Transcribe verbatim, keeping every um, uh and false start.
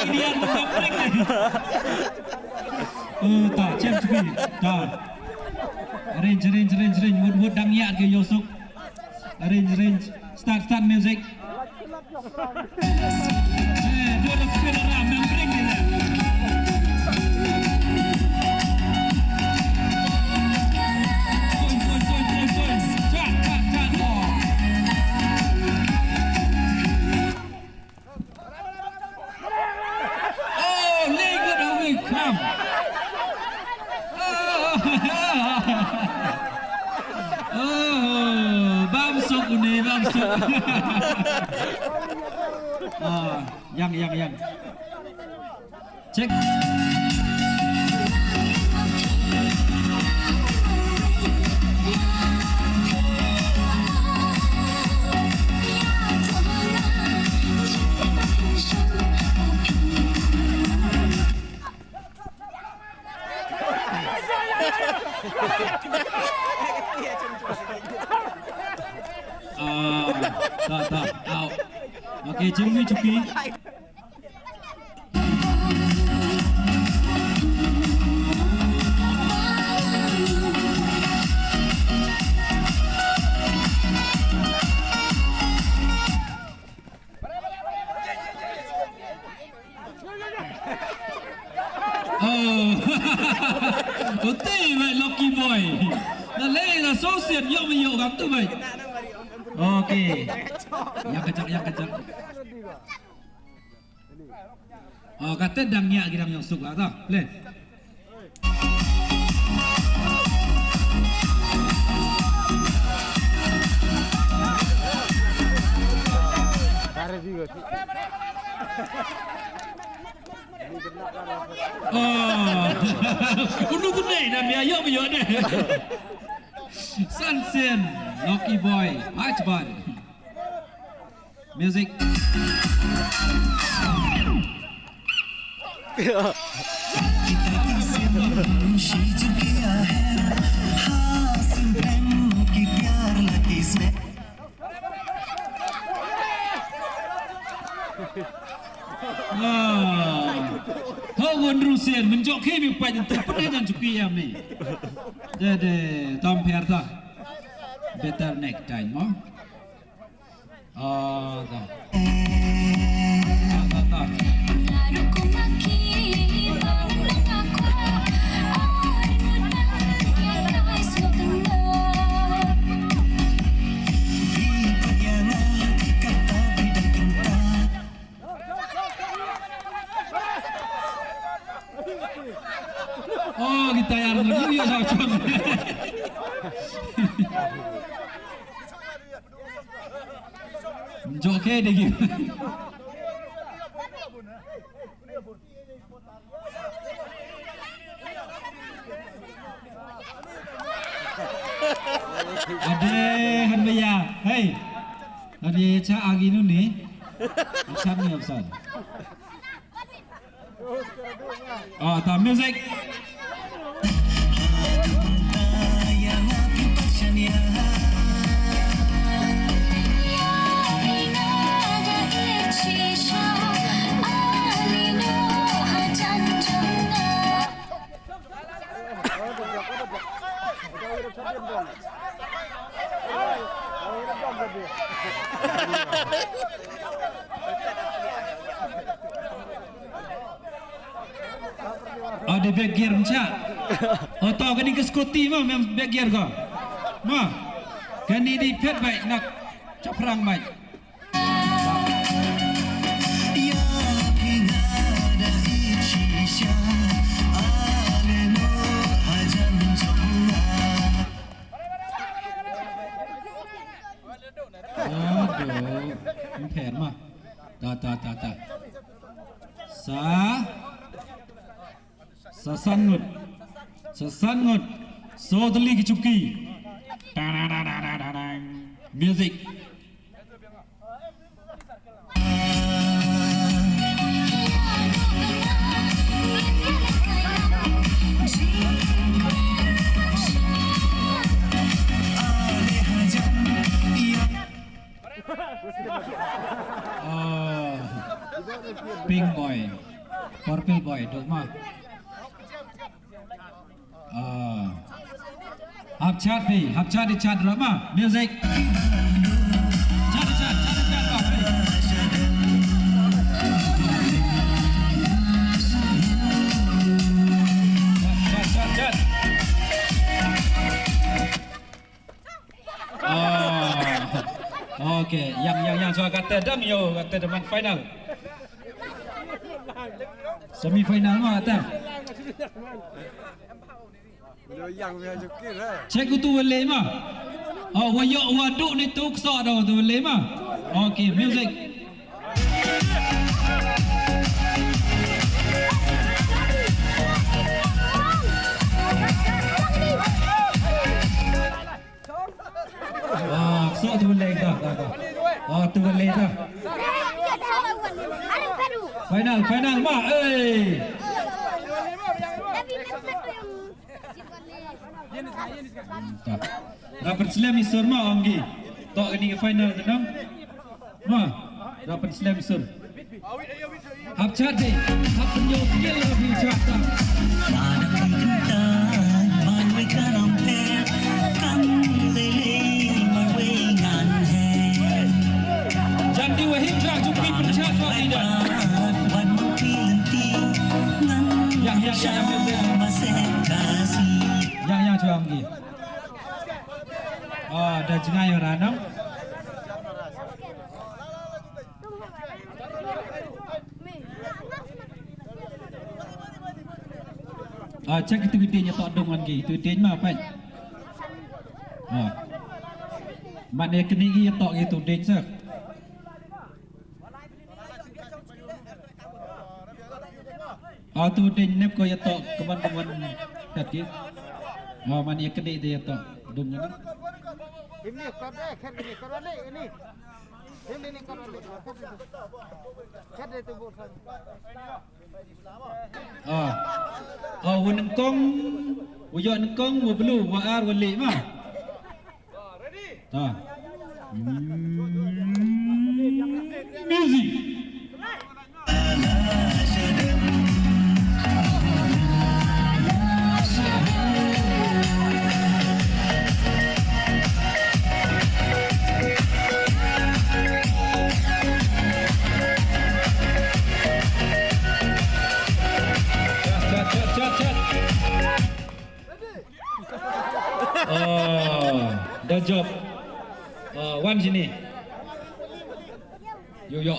Indian, oh, ta, chem chuki, ta. Arrange, arrange, arrange, arrange. Wut, wut dang ïa ki Yosuk. Arrange, arrange. Start, start music. Eh, dua dah spin around, membering ni lah. Join, join, join, join, join. Chat, chat, chat. Oh. Oh, Lego Dawei, come. Oh, oh, bam sok une, bam sok. Ah, yang, yang, yang. Check. Ah, ta, ta, out. Okay, Jimmy Chuki. Oh. Uti, mate, lucky boy. Na lei na so sian, ïoh me ïoh, kam tu, mate. Okay. Ïa kejap, ïa kejap. Oh, kata dang ïa ki dang ïoh suk lah tu. Leh. Oh. Unu tu dei, dah biar yok, yok deh. Sansen, Lucky Boy, Hajban. Music. Ah. Ho won rusen, mynjok ke mi pa jin tu pun jan chuki ya mi. De, de, tam pher ta. Better next time, mo. Ah, ta. Ta, ta, ta. Oh, kita yang dulu ya, Bang. Joke deh gitu. Ade, han baya. Hey. Ade, cha agi nu ni. Achan ni opsan. Oh, ta music. Oh, dei back gear mynta. Oh, to kane ka scooty mo, mem back gear ko. Mo. Kane dei phet bai na chaphrang bai. Aduh, ym pher ma. Ta, ta, ta, ta. Sa. Sa san ngut. Sa san ngut. Sodli ki chuki. Ta, ta, ta. Music. Oh. Pink boy. Purple boy, duk ma. Ah. Hap chat phi, hap chat di chat drama. Music. Chat di chat, chat di chat, bang. Chat, chat, chat. Ah. Okay, yang, yang, yang, so kata dang yo, kata deman final. Semi final ma kata. Check utu wale ma. Oh, wa yo wa duk ni tuk so da utu wale ma. Okay, music. Ah, so tu boleh dah, dah, dah. Ah, tu boleh dah. Final, final ma. Eh. Dah. Rapat selam isur ma ong gi. Tok ini ke final tenang. Ma, rapat selam isur. Hap chat dei, hap pynïoh skill hap ïoh chat ta. Jan di wahim tra juki pynchah tra di da. Yang, yang, yang, yang, yang. Yang, yang, chuang gi. Ah, da jngai ora nang. Ah, check itu gede nya tok dong kan ki. Itu gede mah apa? Ah. Mana kena ki tok itu gede sah. Ah, tu ding nep ko ïa to, kaman, kaman kat ki. Ah, man ïa kene de ïa to. Dum na. Ini kau deh, khat ini kau deh ini. Ini ni kau deh. Khat itu. Khat itu bukan. Ah. Ah, wa nyngkong, wa ïoh nyngkong, wa blue, wa ar, wa leh ma. Ah. Hmm. Music. Chat, chat, chat, chat. Oh, da job. Oh, wan sini. Yo, yo.